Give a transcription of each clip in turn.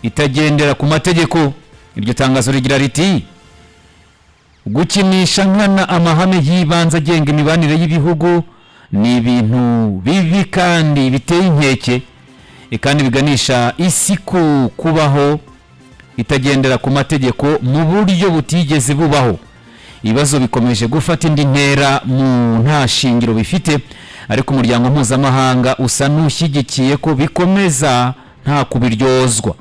itagendera ku mategeko. Iryo tangazo rigira riti: "Gukinisha nkana amahame y'ibanze agenga imibanire y'ibihugu ni ibintu bibi kandi biteye inkeke, kandi biganisha isi ku kubaho itagendera ku mategeko mu buryo butigeze bubaho. Ibibazo bikomeje gufata indi ntera mu nta shingiro bifite, ariko umuryango mpuzamahanga usa n'ushyigikiye ko bikomeza nta kubiryozwa."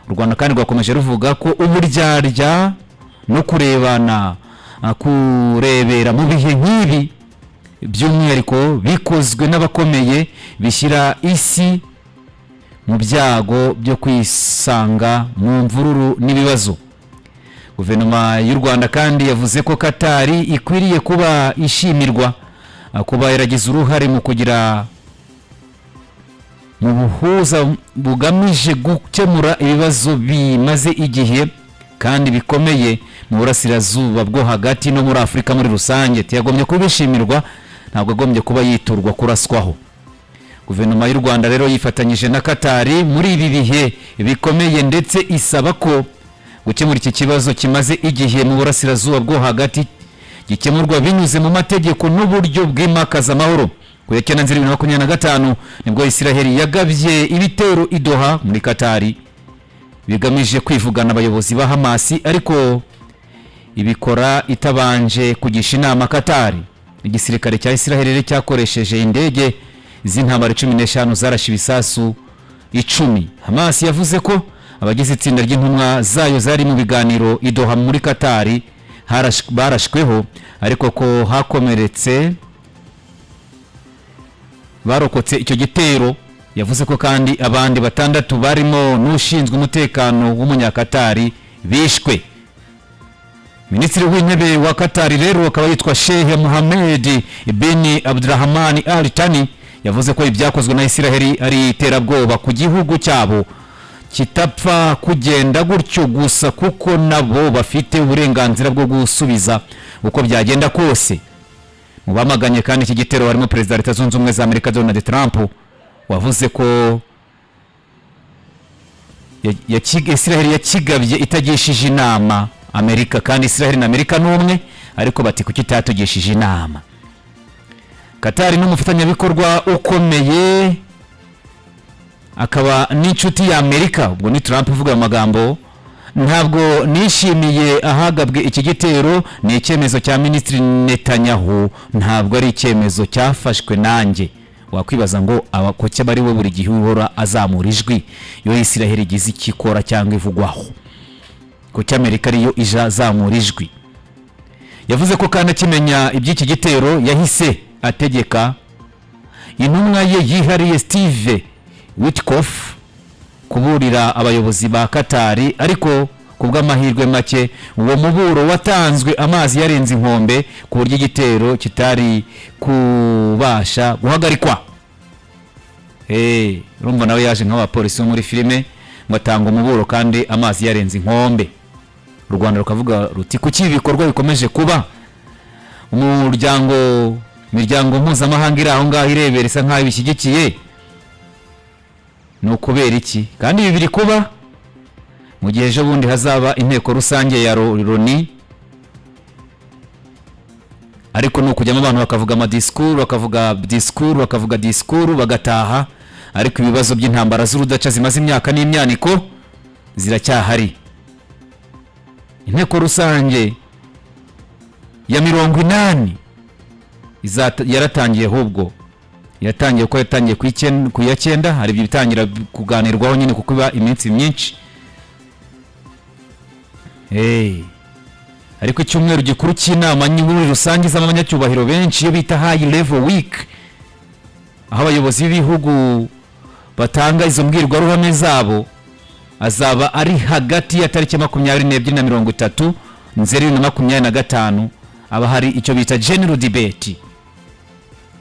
U Rwanda kandi rwakomeje ruvuga ko uburyarya no kurebana kurebera mu bihe nk'ibi, by'umwihariko bikozwe n'abakomeye, bishyira isi mu byago byo kwisanga mu mvururu n'ibibazo. Guverinoma y'u Rwanda kandi yavuze ko Katari ikwiriye kuba ishimirwa kuba yaragize uruhare mu kugira mu buhuza bugamije gukemura ibibazo bimaze igihe kandi bikomeye mu Burasirazuba bwo Hagati no muri Afurika muri rusange. Yagombye kubishimirwa, ntabwo agombye kuba yiturwa kuraswaho. Guverinoma y'u Rwanda rero yifatanyije na Katari muri ibi bihe bikomeye, ndetse isaba ko gukemura iki kibazo kimaze igihe mu Burasirazuba bwo Hagati gikemurwa binyuze mu mategeko n'uburyo bwimakaza amahoro. Ku ya 9 Nzeri 2025 nibwo Isiraheli yagabye ibitero i Doha muri Katari bigamije kwivugana abayobozi ba Hamasi, ariko ibikora itabanje kugisha inama Katari. Igisirikare cya Isiraheli rero cyakoresheje indege z'intambara 15 zarashe ibisasu 10. Hamasi yavuze ko abagize itsinda ry'intumwa zayo zari mu biganiro i Doha muri Katari barashweho, ariko ko hakomeretse barokotse icyo gitero. Yavuze ko kandi abandi batandatu barimo n'ushinzwe umutekano w'Umunyakatari bishwe. Minisitiri w'Intebe wa Katari rero akaba yitwa Sheikh Mohammed bin Abdurrahman Al Thani, yavuze ko ibyakozwe na Isiraheli ari iterabwoba ku gihugu cyabo kitapfa kugenda gutyo gusa, kuko nabo bafite uburenganzira bwo gusubiza uko byagenda kose. Mu bamaganye kandi iki gitero harimo Perezida wa Leta Zunze Ubumwe za Amerika Donald Trump, wavuze ko Isiraheli yakigabye itagishije inama Amerika, kandi Isiraheli na Amerika ni umwe, ariko bati: "Kuki itatugishije inama?" Katari ni umufatanyabikorwa ukomeye akaba n'inshuti ya Amerika. Ubwo ni Trump uvuga ayo magambo. "Ntabwo nishimiye ahagabwe iki gitero. Ni icyemezo cya Minisitiri Netanyahu, ntabwo ari icyemezo cyafashwe nanjye." Wakwibaza ngo abakoke bari we buri gihe uhora azamura ijwi iyo Isiraheli igize icyo ikora cyangwa ivugwaho, kuki Amerika ariyo ija azamura ijwi? Yavuze ko kandi akimenya iby'iki gitero yahise ategeka intumwa ye yihariye Steve Witkoff kuburira abayobozi ba Katari, ariko ku bw'amahirwe make uwo muburo watanzwe amazi yarenze inkombe, ku buryo igitero kitari kubasha guhagarikwa. Urumva nawe yaje nk'abapolisi bo muri filime ngo atanga umuburo kandi amazi yarenze inkombe. U Rwanda rukavuga ruti: "Kuki ibi bikorwa bikomeje kuba?" Imiryango mpuzamahanga iri aho ngaho irebera, isa nk'aho ibishyigikiye. Ni ukubera iki? Kandi ibi biri kuba mu gihe ejo bundi hazaba inteko rusange ya Loni, ariko ni ukujyamo abantu bakavuga amadisikuru, bakavuga disikuru, bakavuga disikuru, bagataha, ariko ibibazo by'intambara z'urudaca zimaze imyaka n'imyaniko ziracyahari. Inteko rusange ya 80 yaratangiye, ahubwo yatangiye uko yatangiye ku ya 9. Hari ibyo bitangira kuganirwaho nyine kuko iba iminsi myinshi. Hey. Ariko icyumweru gikuru cy'inama muri rusange z'abanyacyubahiro benshi, iyo bita high level week, aho abayobozi b'ibihugu batanga izo mbwirwaruhame zabo, azaba ari hagati ya tariki 22 na 30 Nzeri 2025. Aba hari icyo bita general debate,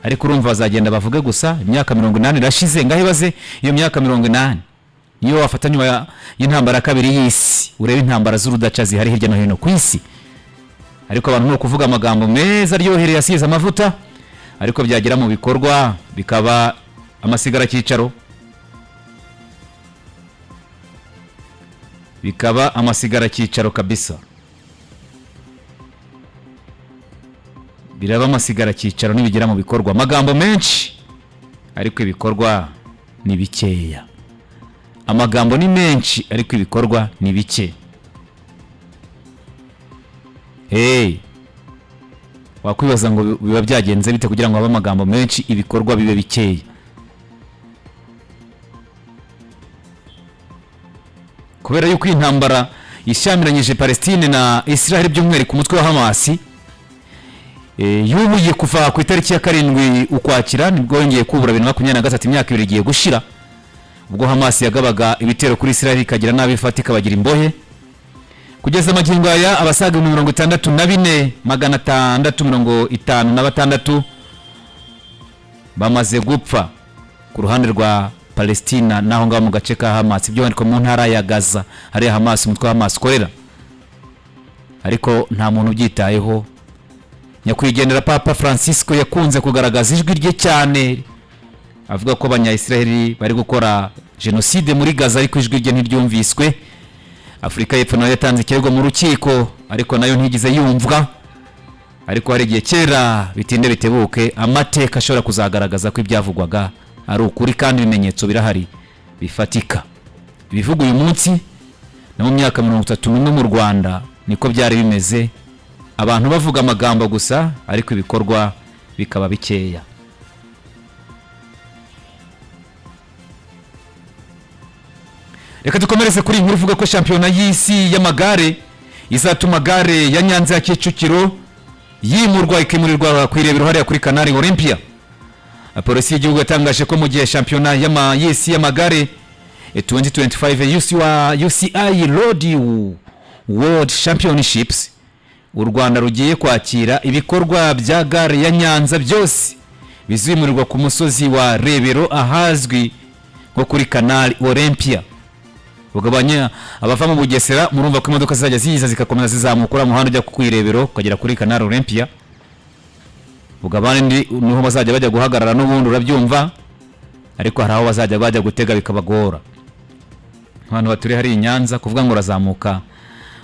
ariko urumva bazagenda bavuge gusa. Imyaka 80 irashize. Ngaho ibaze iyo myaka 80 niyo wafata nyuma y'intambara ya kabiri y'isi, urebe intambara z'urudaca zihari hirya no hino ku isi. Ariko abantu ni ukuvuga amagambo meza aryohereye asize amavuta, ariko byagera mu bikorwa bikaba amasigara cyicaro. Bikaba amasigara cyicaro kabisa, biraba amasigara cyicaro nibigera mu bikorwa. Amagambo menshi ariko ibikorwa ni bikeya. Amagambo ni menshi ariko ibikorwa ni bike. Hey, wakwibaza ngo biba byagenze bite kugira ngo habe amagambo menshi, ibikorwa bibe bikeya? Kubera yuko iyi ntambara ishyamiranyije Palestine na Israel, by'umwihariko umutwe wa Hamasi, yubuye kuva ku itariki ya 7 Ukwakira, nibwo yongeye kubura 2023, imyaka 2 igiye gushira, ubwo Hamas yagabaga ibitero kuri Israel ikagira n'abo ifata ikabagira imbohe. Kugeza amagingo aya, abasaga 64,656 bamaze gupfa ku ruhande rwa Palestina naho ngaho mu gace ka Hamas, by'umwihariko mu ntara ya Gaza hariya Hamas, umutwe wa Hamas ukorera, ariko nta muntu ubyitayeho. Nyakwigendera Papa Francisco yakunze kugaragaza ijwi rye cyane avuga ko Abanya-Israel bari gukora jenoside muri Gaza, ariko ijwi rye ntiryumviswe. Afurika y'Epfo nayo yatanze ikirego mu rukiko, ariko nayo ntigize yumvwa. Ariko hari igihe kera bitinde bitebuke amateka ashobora kuzagaragaza ko ibyavugwaga ari ukuri, kandi ibimenyetso birahari bifatika. Ibivugwa uyu munsi no mu myaka 31 mu Rwanda niko byari bimeze, abantu bavuga amagambo gusa ariko ibikorwa bikaba bikeya. Reka dukomereze kuri iyi nkuru ivuga ko shampiyona y'isi y'amagare izatuma gare ya Nyanza ya Kicukiro yimurwa, ikimurirwa ku Irebero hariya kuri Canal Olympia. Polisi y'igihugu yatangaje ko mu gihe shampiyona y'isi y'amagare 2025 UCI Road World Championships, u Rwanda rugiye kwakira, ibikorwa bya gare ya Nyanza byose bizimurirwa ku musozi wa Rebero ahazwi nko kuri Canal Olympia. Ugabanya abava mu Bugesera, murumva ko imodoka zizajya ziza zikakomeza zizamuka uriya muhanda ujya ku Irebero ukagera kuri Canal Olympia. Ubwo abandi niho bazajya bajya guhagarara n'ubundi, urabyumva, ariko hari aho bazajya bajya gutega bikabagora. Abantu baturiye hariya i Nyanza, kuvuga ngo urazamuka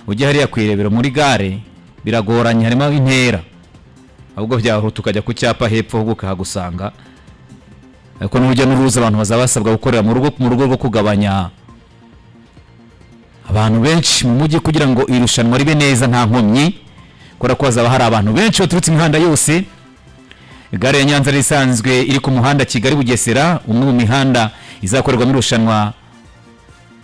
ujye hariya ku Irebero muri gare biragoranye, harimo intera. Ahubwo byahuta ukajya ku cyapa hepfo ahubwo ukahagusanga. Ariko n'urujya n'uruza, abantu bazaba basabwa gukorera mu rugo mu rugo rwo kugabanya abantu benshi mu mujyi kugira ngo irushanwa ribe neza nta nkomyi, kubera ko hazaba hari abantu benshi baturutse imihanda yose. Gare ya Nyanza isanzwe iri ku muhanda Kigali Bugesera, umwe mu mihanda izakorerwamo irushanwa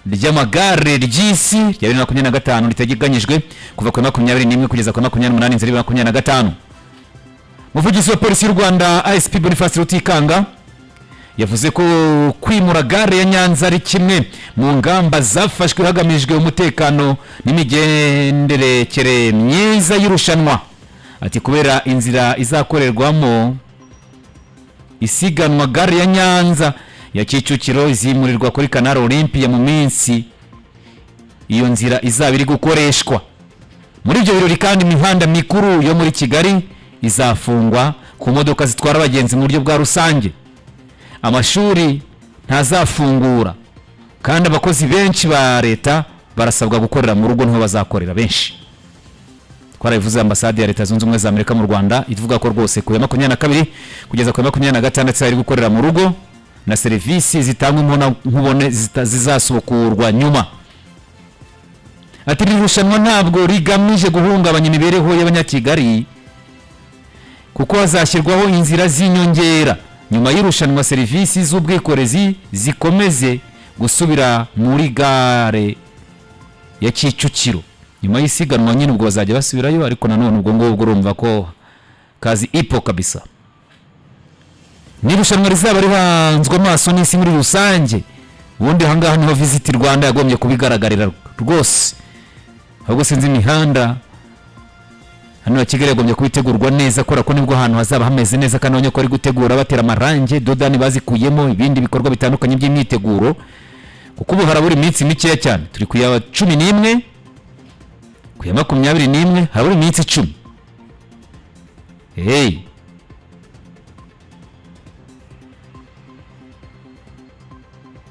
ry'amagare ry'isi rya 2025, riteganyijwe kuva ku 21 kugeza ku 28 Nzeri 2025. Umuvugizi wa Polisi y'u Rwanda, ASP Boniface Rutikanga, yavuze ko kwimura gare ya Nyanza ari kimwe mu ngamba zafashwe hagamijwe umutekano n'imigenderekere myiza y'irushanwa. Ati kubera inzira izakorerwamo isiganwa, gare ya Nyanza ya Kicukiro izimurirwa kuri Canal Olympia mu minsi iyo nzira izaba iri gukoreshwa. Muri ibyo birori kandi, imihanda mikuru yo muri Kigali izafungwa ku modoka zitwara abagenzi mu buryo bwa rusange, amashuri ntazafungura, kandi abakozi benshi ba leta barasabwa gukorera mu rugo, niho bazakorera benshi. Twarabivuze, ambasade ya Leta Zunze Ubumwe za Amerika mu Rwanda ivuga ko rwose ku ya 22 kugeza ku ya 26 bari gukorera mu rugo, na serivisi zitangwa imbona nkubone zizasubukurwa nyuma. Ati iri rushanwa ntabwo rigamije guhungabanya imibereho y'Abanyakigali, kuko hazashyirwaho inzira z'inyongera. Nyuma y'irushanwa serivisi z'ubwikorezi zikomeze gusubira muri gare ya Kicukiro. Nyuma y'isiganwa nyine ubwo bazajya basubirayo, ariko nanone ubwo ngubwo urumva ko kazi ipo kabisa. Ni irushanwa rizaba rihanzwe amaso n'isi muri rusange. Ubundi ahangaha niho Visit Rwanda yagombye kubigaragarira rwose. Ahubwo sinzi, imihanda hano ya Kigali yagombye kubitegurwa neza, kubera ko nibwo ahantu hazaba hameze neza, kandi abonye ko bari gutegura batera amarangi, dodani bazikuyemo, ibindi bikorwa bitandukanye by'imyiteguro, kuko ubu harabura iminsi mikeya cyane. Turi ku ya 11, ku ya 21 harabura iminsi 10. Hey,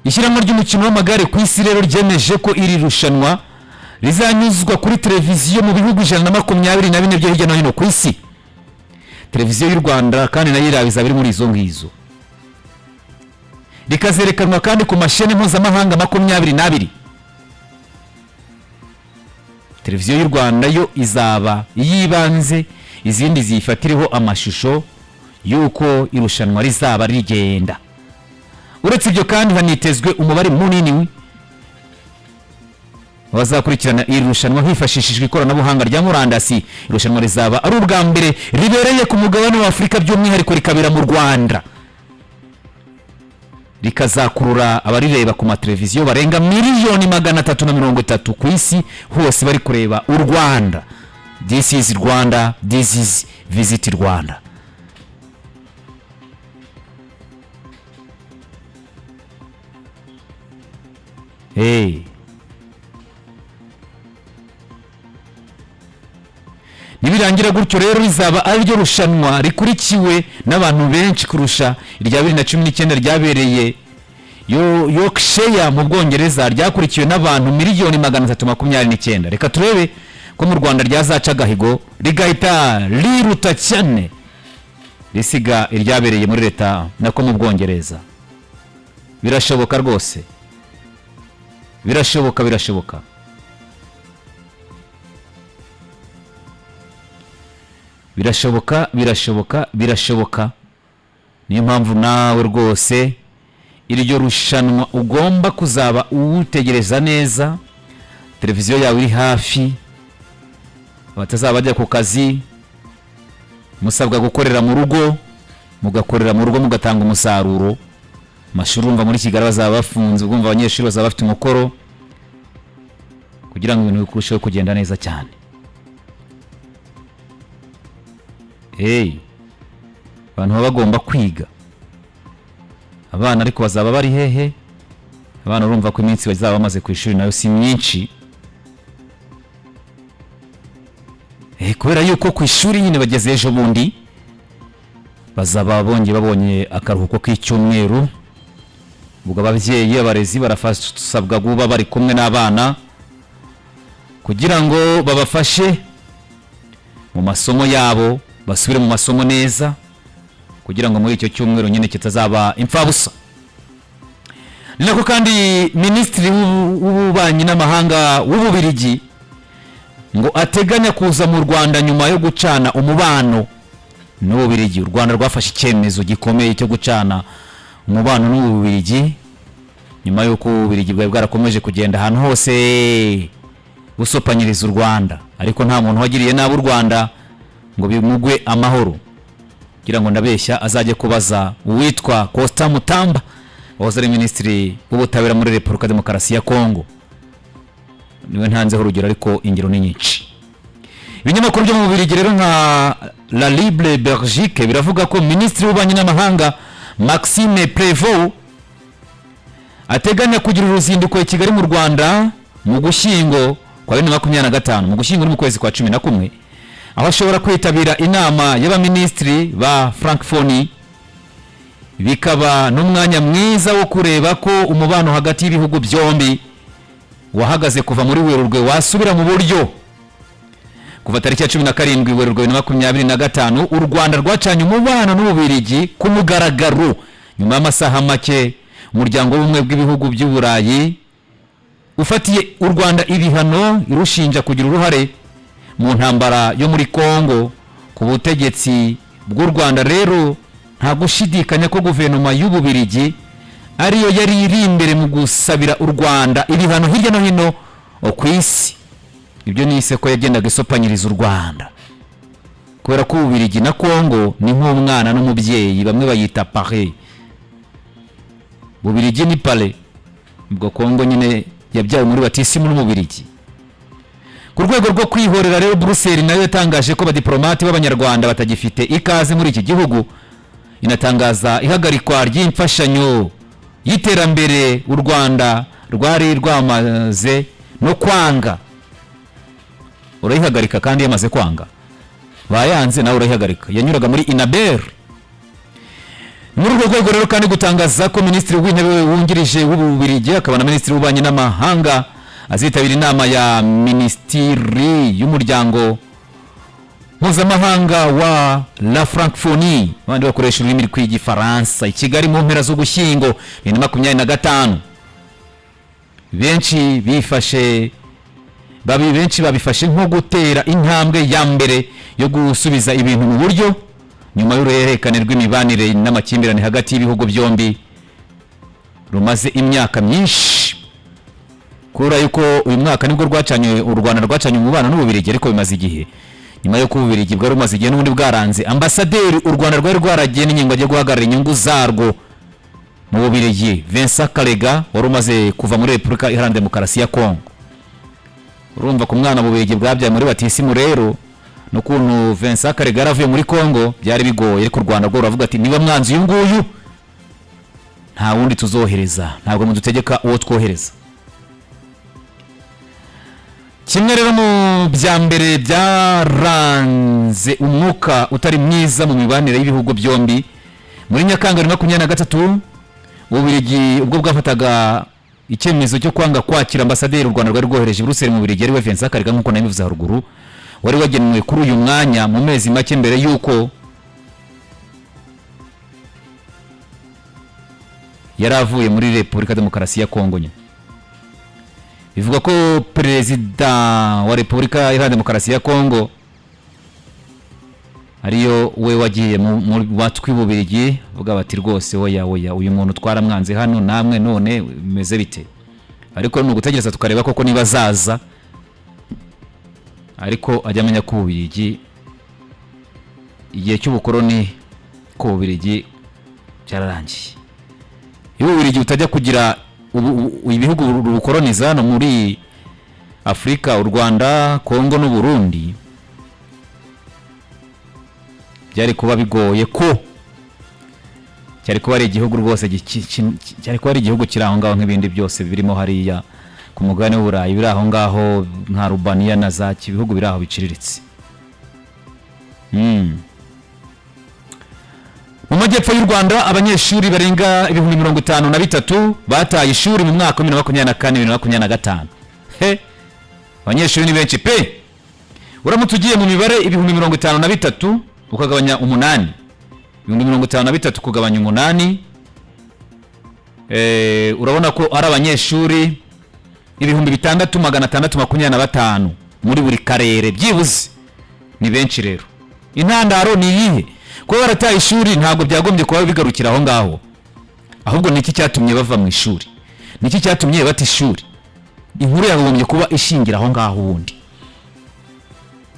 ishyirahamwe ry'umukino w'amagare ku isi rero ryemeje ko iri rushanwa Rizanyuzwa kuri televiziyo mu bihugu 124 byo hirya no hino ku isi. Televiziyo y'u Rwanda kandi nayo iraba izaba iri muri izo ngizo. Rikazerekanwa kandi ku masheni mpuzamahanga 22. Televiziyo y'u Rwanda yo izaba iy'ibanze, izindi ziyifatireho amashusho y'uko irushanwa rizaba rigenda. Uretse ibyo kandi, hanitezwe umubare munini abazakurikirana iri rushanwa hifashishijwe ikoranabuhanga rya murandasi. Irushanwa rizaba ari ubwa mbere ribereye ku mugabane wa Afurika, by'umwihariko rikabera mu Rwanda, rikazakurura abarireba ku mateleviziyo barenga 330,000,000 ku isi hose bari kureba u Rwanda. This is Rwanda, this is Visit Rwanda. Hey. Nibirangira gutyo rero, rizaba ari ryo rushanwa rikurikiwe n'abantu benshi kurusha irya 2019 ryabereye Yorkshire mu Bwongereza, ryakurikiwe n'abantu 329,000,000. Reka turebe ko mu Rwanda ryazaca agahigo, rigahita riruta cyane, risiga iryabereye muri leta nako mu Bwongereza. Birashoboka rwose, birashoboka, birashoboka, birashoboka, birashoboka, birashoboka. Niyo mpamvu nawe rwose iryo rushanwa ugomba kuzaba uwutegereza neza, televiziyo yawe iri hafi. Abatazaba bajya ku kazi, musabwa gukorera mu rugo, mugakorera mu rugo, mugatanga umusaruro. Amashuri urumva muri Kigali bazaba bafunze, ubwumva abanyeshuri bazaba bafite umukoro kugira ngo ibintu birusheho kugenda neza cyane. Hey, abantu baba bagomba kwiga. Abana ariko bazaba bari hehe? Abana urumva ko iminsi bazaba bamaze ku ishuri nayo si myinshi. Kubera yuko ku ishuri nyine bageze ejo bundi, bazaba bongeye babonye akaruhuko k'icyumweru. Ubwo ababyeyi, abarezi barasabwa kuba bari kumwe n'abana kugira ngo babafashe mu masomo yabo, basubire mu masomo neza, kugira ngo muri icyo cyumweru nyine kitazaba imfabusa. Ni nako kandi minisitiri w'ububanyi n'amahanga w'Ububirigi ngo ateganya kuza mu Rwanda nyuma yo gucana umubano n'Ububirigi. U Rwanda rwafashe icyemezo gikomeye cyo gucana umubano n'Ububirigi nyuma y'uko Ububirigi bwari bwarakomeje kugenda ahantu hose busopanyiriza u Rwanda, ariko nta muntu wagiriye nabi u Rwanda ngo bimugwe amahoro. Kugira ngo ndabeshya, azajye kubaza uwitwa Costa Mutamba wahoze ari minisitiri w'ubutabera muri Repubulika Demokarasi ya Kongo. Niwe ntanzeho urugero, ariko ingero ni nyinshi. Ibinyamakuru byo mu Bubiligi rero nka La Libre Belgique biravuga ko minisitiri w'ububanyi n'amahanga Maxime Prevot ateganya kugira uruzinduko i Kigali mu Rwanda mu Gushyingo kwa 2025. Mu Gushyingo ni mu kwezi kwa 11, aho ashobora kwitabira inama y'abaminisitiri ba Francophonie, bikaba n'umwanya mwiza wo kureba ko umubano hagati y'ibihugu byombi wahagaze kuva muri Werurwe wasubira mu buryo. Kuva tariki ya 17 Werurwe 2025, u Rwanda rwacanye umubano n'Ububirigi ku mugaragaro nyuma y'amasaha make Umuryango w'Ubumwe bw'Ibihugu by'Uburayi ufatiye u Rwanda ibihano, irushinja kugira uruhare mu ntambara yo muri Congo. Ku butegetsi bw'u Rwanda rero, nta gushidikanya ko guverinoma y'Ububirigi ariyo yari iri imbere mu gusabira u Rwanda ibihano hirya no hino ku isi. Ibyo nise ko yagendaga isopanyiriza u Rwanda, kubera ko Ububirigi na Congo ni nk'umwana n'umubyeyi, bamwe bayita parrain. Bubirigi ni parrain, ubwo Congo nyine yabyawe muri batisimu n'Umubirigi. Ku rwego rwo kwihorera rero, Buruseli nayo yatangaje ko abadiplomate b'Abanyarwanda batagifite ikaze muri iki gihugu, inatangaza ihagarikwa ry'imfashanyo y'iterambere u Rwanda rwari rwamaze no kwanga. Urayihagarika kandi yamaze kwanga, bayanze, nawe urayihagarika. Yanyuraga muri Inabel. Muri urwo rwego rero kandi, gutangaza ko minisitiri w'intebe wungirije w'Ububirigi akaba na minisitiri w'ububanyi n'amahanga azitabira inama ya minisitiri y'umuryango mpuzamahanga wa La Francophonie, abandi bakoresha ururimi rw'Igifaransa, i Kigali mu mpera z'Ugushyingo 2025. Benshi bifashe babi benshi babifashe nko gutera intambwe ya mbere yo gusubiza ibintu mu buryo nyuma y'uruhererekane rw'imibanire n'amakimbirane hagati y'ibihugu byombi rumaze imyaka myinshi. Kubera yuko uyu mwaka nibwo rwacanye, u Rwanda rwacanye umubano n'Ububiligi, ariko bimaze igihe, nyuma y'uko Ububiligi bwari bumaze igihe n'ubundi bwaranze ambasaderi u Rwanda rwari rwaragennye ngo ajye guhagarara inyungu zarwo mu Bubiligi, Vincent Karega, wari umaze kuva muri Repubulika Iharanira Demokarasi ya Kongo. Urumva ku mwana Bubiligi bwabyaye muri batisimu rero, n'ukuntu Vincent Karega yaravuye muri Kongo byari bigoye, ariko u Rwanda rwo ruravuga ati: "Niba mwanzi uyu nguyu, nta wundi tuzohereza, ntabwo mudutegeka uwo twohereza." Kimwe rero mu bya mbere byaranze umwuka utari mwiza mu mibanire y'ibihugu byombi, muri Nyakanga 2023, Ububiligi ubwo bwafataga icyemezo cyo kwanga kwakira ambasaderi u Rwanda rwari rwohereje i Buruseli mu Bubiligi, ariwe Vincent Karega nk'uko nabivuze haruguru, wari wagenwe kuri uyu mwanya mu mezi make mbere y'uko yari avuye muri Repubulika Demokarasi ya Kongo nyine. Bivuga ko Perezida wa Repubulika Iharanira Demokarasi ya Kongo ariyo we wagiye mu matwi Bubirigi, bavuga bati: "Rwose oya, oya, uyu muntu twaramwanze hano, namwe none bimeze bite?" Ariko ni ugutegereza tukareba koko niba azaza, ariko ajya amenya ko Ububirigi, igihe cy'ubukoroni ku Bubirigi cyararangiye. Iyo Ububirigi butajya kugira ibihugu bukoroniza hano muri Afurika, u Rwanda, Kongo n'Uburundi, byari kuba bigoye ko cyari kuba ari igihugu rwose cyari kuba ari igihugu kiri aho ngaho nk'ibindi byose birimo hariya ku mugabane w'Uburayi, biri aho ngaho nka Rubaniya na za ibihugu biri aho biciriritse. Mu majyepfo y'u Rwanda, abanyeshuri barenga 53,000 bataye ishuri mu mwaka wa 2024 2025. He, abanyeshuri ni benshi pe! Uramutse ugiye mu mibare, 53,000 ukagabanya umunani, 53,000 kugabanya umunani, urabona ko ari abanyeshuri 6,625 muri buri karere byibuze. Ni benshi rero. Intandaro ni iyihe? Kuba barataye ishuri ntabwo byagombye kuba bigarukira aho ngaho, ahubwo ni iki cyatumye bava mu ishuri? Ni iki cyatumye bata ishuri? Inkuru yagombye kuba ishingira aho ngaho ubundi.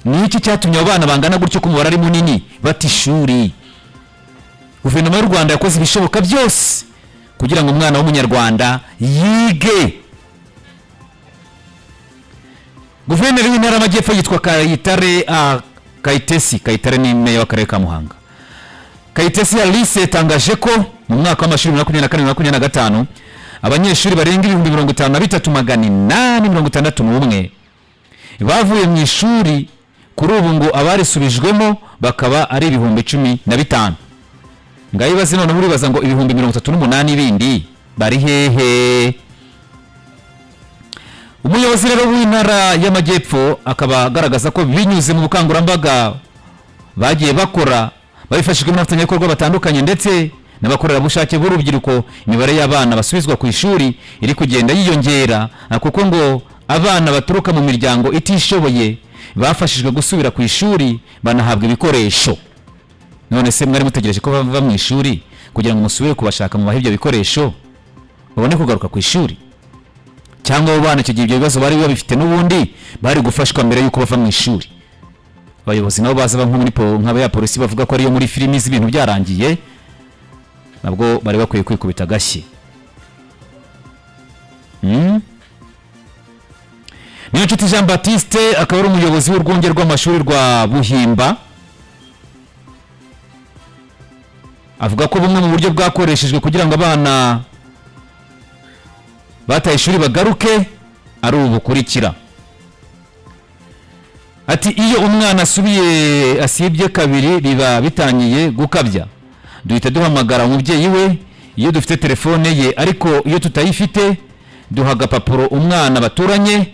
Ni iki cyatumye abo bana bangana gutyo, ko umubare ari munini, bata ishuri? Guverinoma y'u Rwanda yakoze ibishoboka byose kugira ngo umwana w'Umunyarwanda yige. Guverineri w'Intara y'Amajyepfo yitwa Kayitare, Kayitesi. Kayitare ni meya w'akarere ka Muhanga. Kayitesi Alice yatangaje ko mu mwaka w'amashuri 2024 2025 abanyeshuri barenga 53,861 bavuye mu ishuri. Kuri ubu ngo abarisubijwemo bakaba ari 15,000. Ngaho ibaze noneho, uribaza ngo 38,000 bindi bari hehe? Umuyobozi rero w'Intara y'Amajyepfo akaba agaragaza ko binyuze mu bukangurambaga bagiye bakora babifashijwemo n'abafatanyabikorwa batandukanye ndetse n'abakorerabushake b'urubyiruko, imibare y'abana basubizwa ku ishuri iri kugenda yiyongera, kuko ngo abana baturuka mu miryango itishoboye bafashijwe gusubira ku ishuri, banahabwa ibikoresho. None se mwari mutegereje ko bava mu ishuri kugira ngo musubire kubashaka, mubahe ibyo bikoresho, babone kugaruka ku ishuri? Cyangwa abo bana icyo gihe ibyo bibazo bari babifite n'ubundi, bari gufashwa mbere y'uko bava mu ishuri? Abayobozi nabo baza nko muri nka ya polisi bavuga ko ariyo muri filimi z'ibintu byarangiye, nabwo bari bakwiye kwikubita agashyi. Niyonshuti Jean Baptiste akaba ari umuyobozi w'urwunge rw'amashuri rwa Buhimba, avuga ko bumwe mu buryo bwakoreshejwe kugira ngo abana bataye ishuri bagaruke ari ubu bukurikira. Ati: "Iyo umwana asubiye, asibye kabiri, biba bitangiye gukabya. Duhita duhamagara umubyeyi we iyo dufite telefone ye, ariko iyo tutayifite Duha agapapuro umwana baturanye,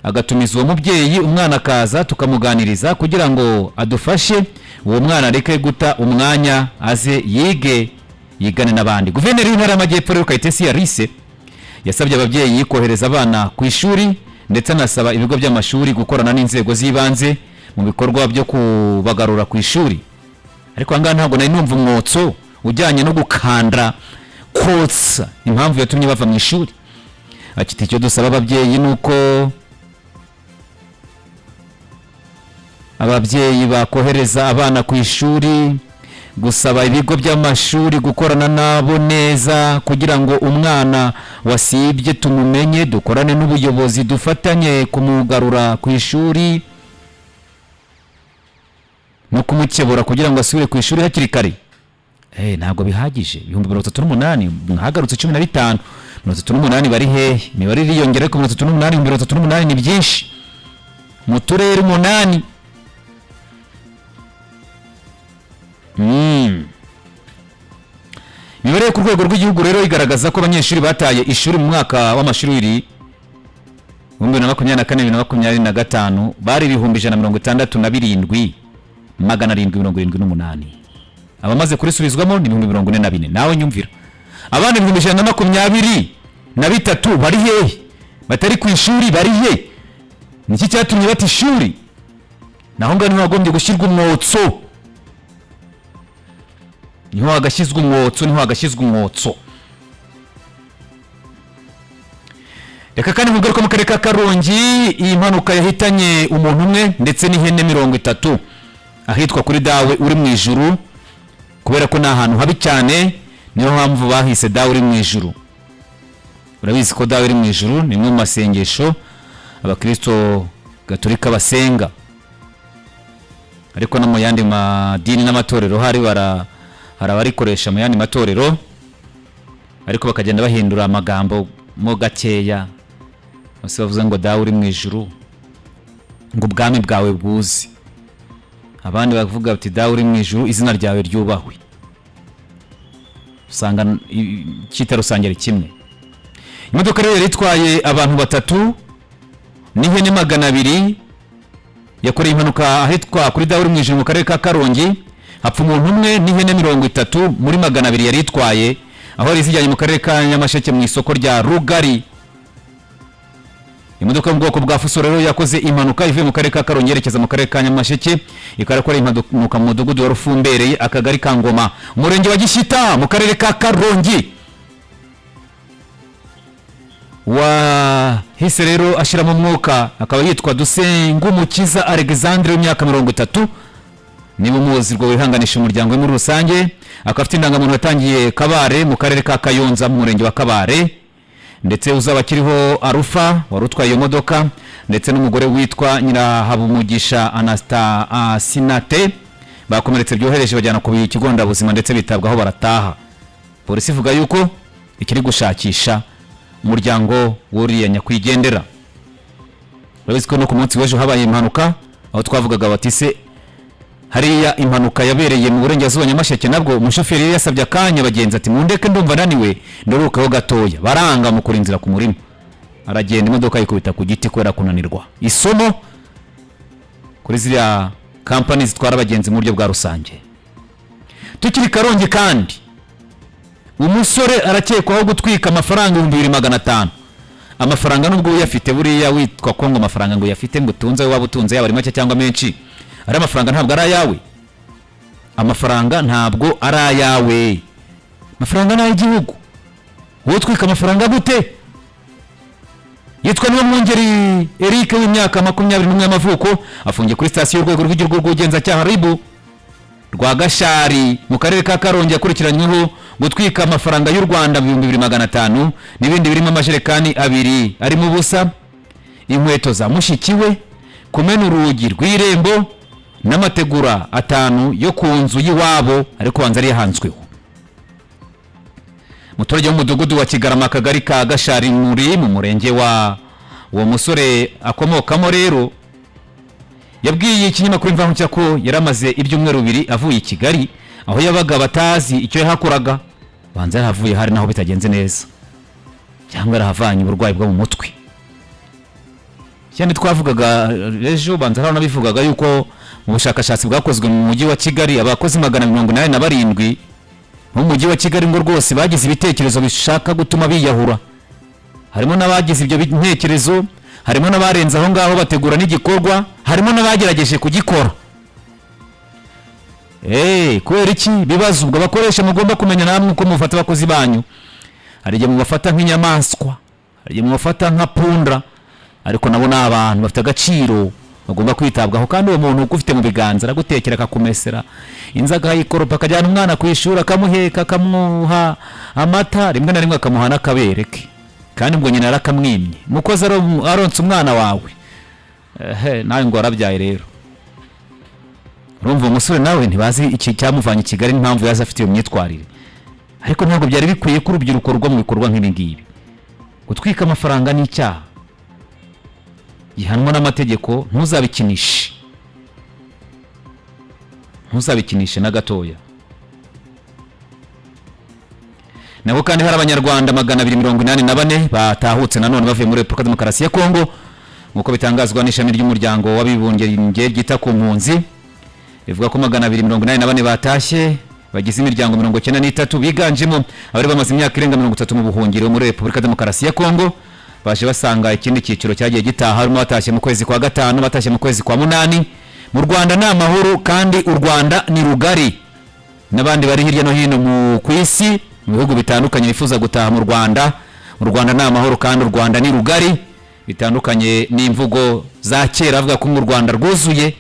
agatumiza uwo mubyeyi, umwana akaza tukamuganiriza kugira ngo adufashe, uwo mwana areke guta umwanya, aze yige, yigane n'abandi. Guverineri w'Intara y'Amajyepfo rero, Kayitesi Alice, yasabye ababyeyi kohereza abana ku ishuri, ndetse anasaba ibigo by'amashuri gukorana n'inzego z'ibanze mu bikorwa byo kubagarura ku ishuri. Ariko ahangaha ntabwo nari numva umwotso ujyanye no gukanda, kotsa impamvu yatumye bava mu ishuri. Ati: "Icyo dusaba ababyeyi ni uko ababyeyi bakohereza abana ku ishuri, gusaba ibigo by'amashuri gukorana nabo neza kugira ngo umwana wasibye tumumenye, dukorane n'ubuyobozi, dufatanye kumugarura ku ishuri no kumukebura kugira ngo asubire ku ishuri hakiri kare." Ntabwo bihagije. 38,000 mwagarutse 15, 38 bari hehe? Imibare iriyongera, ariko 38, 38,000 ni byinshi mu turere 8. Imibare yo ku rwego rw'igihugu rero igaragaza ko abanyeshuri bataye ishuri mu mwaka w'amashuri 2024 2025 bari 167,778. Abamaze kurisubizwamo ni 44,000. Nawe nyumvira, abana 123,000 bari hehe? Batari ku ishuri bari he? Niki cyatumye bata ishuri? Naho ngaho niho hagombye gushyirwa umwotso, niho hagashyizwe umwotso, niho hagashyizwe umwotso. Reka kandi mugaruka mu karere ka Karongi, iyi mpanuka yahitanye umuntu umwe ndetse n'ihene 30 ahitwa kuri Dawe Uri mu Ijuru. Kubera ko ni ahantu habi cyane, niyo mpamvu bahise Dawe Uri mu Ijuru. Urabizi ko Dawe Uri mu Ijuru ni imwe mu masengesho abakristo gatolika basenga, ariko no mu yandi madini n'amatorero hari abarikoresha mu yandi matorero, ariko bakagenda bahindura amagambo mo gakeya. Bose bavuze ngo "Dawe uri mu ijuru", ngo "ubwami bwawe bwuze", abandi bavuga bati "Dawe uri mu ijuru, izina ryawe ryubahwe". Usanga icyita rusange ari kimwe. Imodoka rero yari itwaye abantu batatu n'ihene 200 yakoreye impanuka ahitwa kuri Dawe Uri mu Ijuru mu karere ka Karongi, hapfa umuntu umwe n'ihene 30 muri 200 yari itwaye, aho yari zijyanye mu karere ka Nyamasheke mu isoko rya Rugari. Imodoka yo mu bwoko bwa Fuso rero yakoze impanuka ivuye mu karere ka Karongi yerekeza mu karere ka Nyamasheke, ikaba yakoreye impanuka mu mudugudu wa Rufumbereye, akagari ka Ngoma, umurenge wa Gishyita, mu karere ka Karongi. Wahise rero ashyiramo umwuka akaba yitwa Dusengumukiza Alexandre w'imyaka 30. Niba umuzi rwo wihanganisha umuryango we muri rusange. Akaba afite indangamuntu yatangiye Kabare mu karere ka Kayonza, mu murenge wa Kabare. Ndetse uzaba akiriho Arufa wari utwaye iyo modoka, ndetse n'umugore witwa Nyirahabumugisha Anasta Sinate bakomeretse byohereje, bajyana ku kigo nderabuzima ndetse bitabwaho barataha. Polisi ivuga yuko ikiri gushakisha umuryango w'uriya nyakwigendera. Urabizi ko no ku munsi w'ejo habaye impanuka, aho twavugaga bati se hariya impanuka yabereye mu burengerazuba, Nyamasheke, nabwo umushoferi yari yasabye akanya abagenzi ati: "Mundeke, ndumva naniwe, ndorukaho gatoya." Baranga, mu kurinzira ku murima aragenda, imodoka yikubita ku giti kubera kunanirwa. Isomo kuri ziriya kampani zitwara abagenzi mu buryo bwa rusange. Tukiri Karongi kandi, umusore arakekwaho gutwika amafaranga 2500. Amafaranga nubwo uyafite, buriya witwa ko ngo amafaranga ngo uyafite, ngo utunze, waba utunze yaba ari make cyangwa menshi, ari amafaranga ntabwo ari ayawe. Amafaranga ntabwo ari ayawe, amafaranga ni ay'igihugu. Wowe utwika amafaranga gute? Yitwa Niwe Mwungeri Eric w'imyaka 21 y'amavuko, afungiye kuri sitasiyo y'urwego rw'igihugu rw'ubugenzacyaha RIB rwa Gashari mu karere ka Karongi. Yakurikiranyweho gutwika amafaranga y'u Rwanda 2500 n'ibindi birimo amajerekani abiri arimo ubusa, inkweto za mushiki we, kumena urugi rw'irembo n'amategura 5 yo ku nzu y'iwabo, ariko banza yari yahanzweho. Umuturage w'umudugudu wa Kigarama, akagari ka Gashari, muri mu murenge wa uwo musore akomokamo rero, yabwiye ikinyamakuru Imvaho Nshya ko yari amaze ibyumweru 2 avuye i Kigali aho yabaga, batazi icyo yahakoraga. Banza yarahavuye hari naho bitagenze neza. Cyangwa yarahavanye uburwayi bwo mu mutwe? Cyane twavugaga ejo, banza hano nabivugaga, yuko mu bushakashatsi bwakozwe mu mujyi wa Kigali, abakozi 287 mu mujyi wa Kigali ngo rwose bagize ibitekerezo bishaka gutuma biyahura. Harimo n'abagize ibyo bitekerezo, harimo n'abarenze aho ngaho bategura n'igikorwa, harimo n'abagerageje kugikora. Kubera iki bibazo? Ubwo abakoresha mugomba kumenya namwe uko mufata abakozi banyu. Hari igihe mubafata nk'inyamaswa, hari igihe mubafata nka punda, ariko nabo ni abantu bafite agaciro, bagomba kwitabwaho. Kandi uwo muntu ugufite mu biganza, aragutekera, akakumesera, inzu akayikoropa, akajyana umwana ku ishuri, akamuheka, akamuha amata, rimwe na rimwe akamuha n'akabere ke, kandi ubwo nyina yarakamwimye. Umukozi aronse umwana wawe, ehe, nawe ngo warabyaye. Rero urumva uwo musore nawe ntibazi iki cyamuvanye i Kigali n'impamvu yaza afite iyo myitwarire, ariko ntabwo byari bikwiye ko urubyiruko rugwa mu bikorwa nk'ibi ngibi. Gutwika amafaranga ni icyaha gihanwa n'amategeko. Ntuzabikinishe, ntuzabikinishe na gatoya. Nabo kandi hari Abanyarwanda 284 batahutse nanone bavuye muri Repubulika Demokarasi ya Kongo, nk'uko bitangazwa n'ishami ry'Umuryango w'Abibumbye ryita ku mpunzi. Rivuga ko 284 batashye bagize imiryango 93, biganjemo abari bamaze imyaka irenga 30 mu buhungiro muri Repubulika Demokarasi ya Kongo. Baje basanga ikindi cyiciro cyagiye gitaha, harimo batashye mu kwezi kwa gatanu, batashye mu kwezi kwa munani. Mu Rwanda ni amahoro, kandi u Rwanda ni rugari. N'abandi bari hirya no hino mu ku isi, mu bihugu bitandukanye, bifuza gutaha mu Rwanda, mu Rwanda ni amahoro kandi u Rwanda ni rugari. Bitandukanye n'imvugo za kera avuga ko mu Rwanda rwuzuye,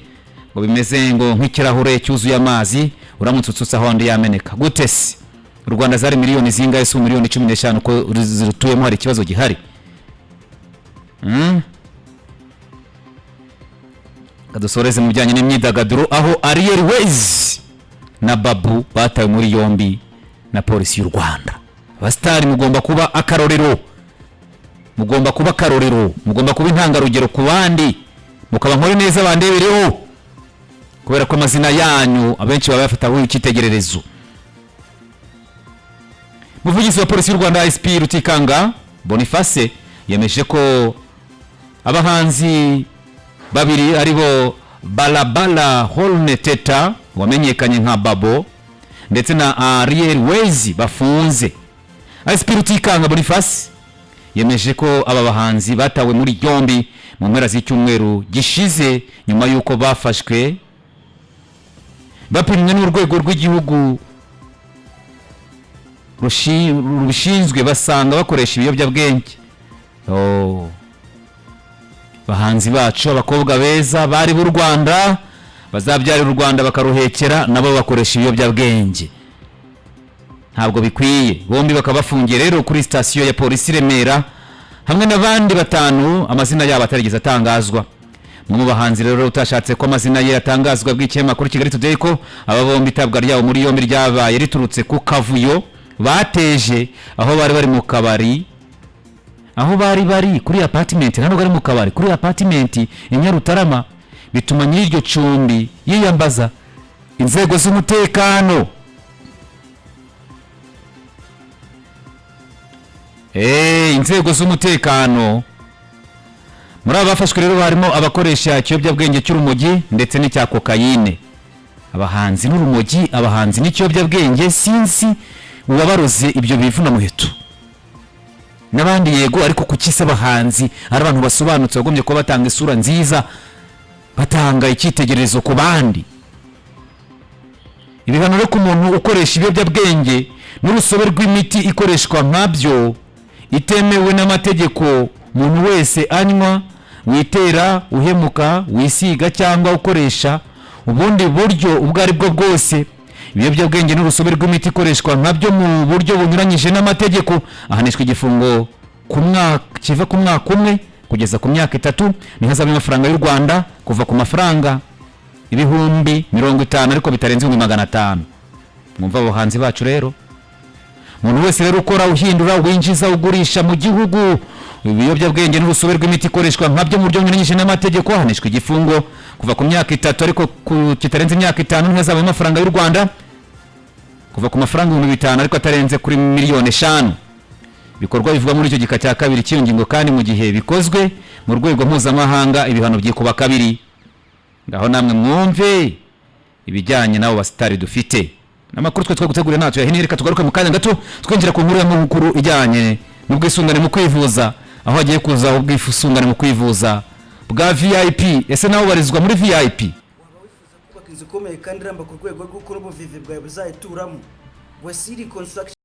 ngo bimeze ngo nk'ikirahure cyuzuye amazi, uramutse utsutse aho andi yameneka. Gute se? U Rwanda zari miliyoni zingahe? Si miliyoni 15 ko zirutuyemo? Hari ikibazo gihari? Kadusoreze mu bijyanye n'imyidagaduro, aho Ariel Wayz na Babu batawe muri yombi na Polisi y'u Rwanda. Abasitari mugomba kuba akarorero, mugomba kuba akarorero, mugomba kuba intangarugero ku bandi, mukaba nkore neza bandebereho, kubera ko amazina yanyu abenshi baba bayafataho icyitegererezo. Umuvugizi wa Polisi y'u Rwanda, SP Rutikanga Boniface, yemeje ko abahanzi babiri, aribo Balabala Holne Teta wamenyekanye nka Babo ndetse na Ariel Wayz, bafunze. SP Rutikanga Boniface yemeje ko aba bahanzi batawe muri yombi mu mpera z'icyumweru gishize, nyuma y'uko bafashwe bapimwe n'urwego rw'igihugu rubishinzwe, basanga bakoresha ibiyobyabwenge. Oh. Bahanzi bacu, abakobwa beza bari b'u Rwanda bazabyarira u Rwanda bakaruhekera, nabo bakoresha ibiyobyabwenge, ntabwo bikwiye. Bombi bakaba bafungiye rero kuri sitasiyo ya Polisi i Remera, hamwe n'abandi batanu amazina yabo atarigeze atangazwa. Umwe mu bahanzi rero utashatse ko amazina ye atangazwa bw'ikinyamakuru Kigali Today ko aba bombi itabwa ryabo muri yombi ryabaye riturutse ku kavuyo bateje aho bari bari mu kabari, aho bari bari kuri apartment, ntabwo ari mu kabari, kuri apartment i Nyarutarama, bituma nyir'iryo cumbi yiyambaza inzego z'umutekano. Inzego z'umutekano. Muri aba bafashwe rero harimo abakoresha ikiyobyabwenge cy'urumogi ndetse n'icya kokayine. Abahanzi n'urumogi, abahanzi n'ikiyobyabwenge, sinzi uwabaroze ibyo bivuna muheto n'abandi. Yego, ariko kuki se abahanzi ari abantu basobanutse, bagombye kuba batanga isura nziza, batanga icyitegererezo ku bandi? Ibihano rero ku muntu ukoresha ibiyobyabwenge n'urusobe rw'imiti ikoreshwa nkabyo itemewe n'amategeko: umuntu wese anywa, witera, uhemuka, wisiga cyangwa ukoresha ubundi buryo ubwo ari bwo bwose ibiyobyabwenge n'urusobe rw'imiti ikoreshwa nkabyo mu buryo bunyuranyije n'amategeko, ahanishwa igifungo ku mwaka kiva ku mwaka umwe kugeza ku myaka 3, n'ihazabu y'amafaranga y'u Rwanda kuva ku mafaranga 50,000 ariko bitarenze 500,000. Mwumva abahanzi bacu rero. Umuntu wese rero ukora, uhindura, winjiza, ugurisha mu gihugu ibiyobyabwenge n'urusobe rw'imiti ikoreshwa nkabyo mu buryo bunyuranyije n'amategeko, ahanishwa igifungo kuva ku myaka 3 ariko kitarenze imyaka 5, n'ihazabu y'amafaranga y'u Rwanda kuva ku mafaranga 5,000 ariko atarenze kuri miliyoni 5. Ibikorwa bivugwa muri icyo gika cya kabiri cy'iyo ngingo kandi, mu gihe bikozwe mu rwego mpuzamahanga, ibihano byikuba kabiri. Ngaho namwe mwumve ibijyanye n'abo basitari dufite n'amakuru twe twaguteguriye ntacyo yahiniye. Reka tugaruke mu kanya gato, twinjira ku nkuru y'amakuru ijyanye n'ubwisungane mu kwivuza, aho hagiye kuza ubwisungane mu kwivuza bwa VIP. Ese nawe ubarizwa muri VIP? Waba wifuza kubaka inzu ikomeye kandi iramba ku rwego rw'uko n'ubuvivi bwawe buzayituramo? Wasiri Construction.